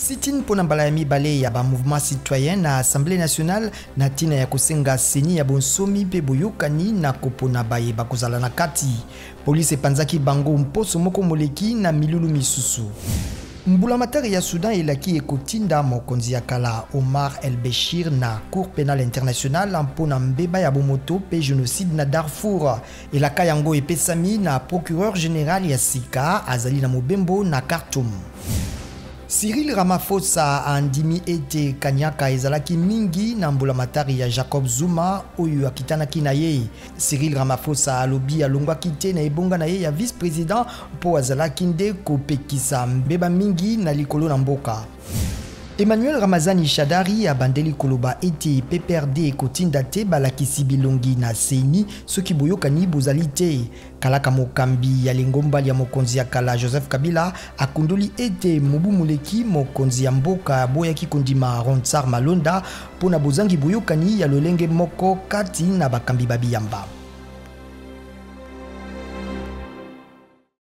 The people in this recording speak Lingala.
Sit-in mpo na mbala ya mibale ya ba mouvement citoyen na Assemblée nationale na ntina ya kosenga CENI ya bonsomi mpe boyokani na kopona baye bakozala na kati. Police epanzaki bango mposo moko moleki na milulu misusu. Mbulamatari ya Soudan elaki ekotinda mokonzi ya kala Omar El Beshir na Cour penale internationale mpo na mbeba ya bomoto mpe genocide na Darfour. Elaka yango epesami na procureur general ya sika azali na mobembo na Khartoum. Cyril Ramaphosa andimi ete kanyaka ezalaki mingi na mbulamatari ya Jacob Zuma oyo akitanaki na ye. Cyril Ramaphosa alobi alongwaki te na ebonga na ye ya vice-president mpo azalaki nde kopekisa mbeba mingi na likolo na mboka. Emmanuel Ramazani Shadary abandeli koloba ete PPRD ekotinda te balakisi bilongi na CENI soki boyokani bozali te. Kalaka mokambi ya lingomba lya mokonzi ya kala Joseph Kabila akundoli ete mobu moleki mokonzi ya mboka aboyaki kondima Ronsard Malonda mpo na bozangi boyokani ya lolenge moko kati na bakambi ba biyamba.